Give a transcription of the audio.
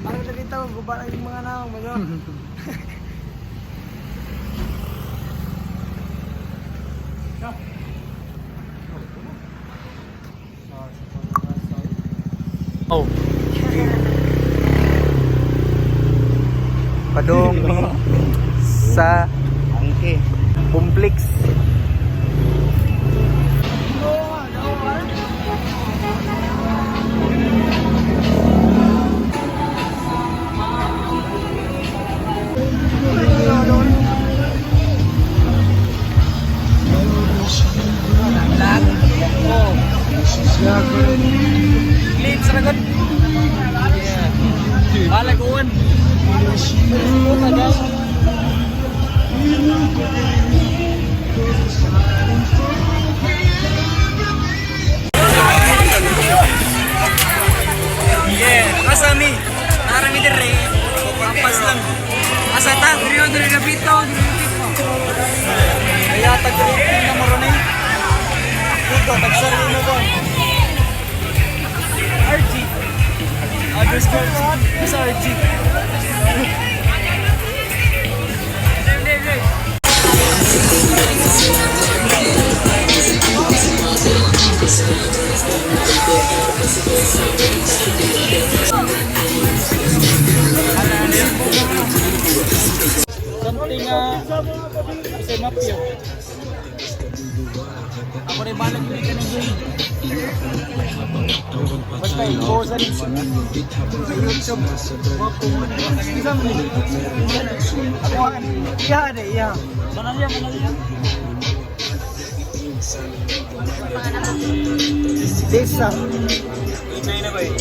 Parang nakita ko, guba na yung mga naong. Mago. Oh. Padong mi sa Angke. Bumplex. Clean sa ragot. Balaguan. Yeah, asa mi? Nara mi dire. Pampas lang. Asa ta? Diri diri na pito, diri na pito. Kaya tag na mo ron eh. Dito tag sarili mo kon. RG. Underscore RG. Sa RG. Something sa mapyo. Ako rin balag yung ikan ng game. Basta i-post sa YouTube. Isa mo ni. Ako iya de iya. Mana siya, mana siya? Desa. Ito na ba eh?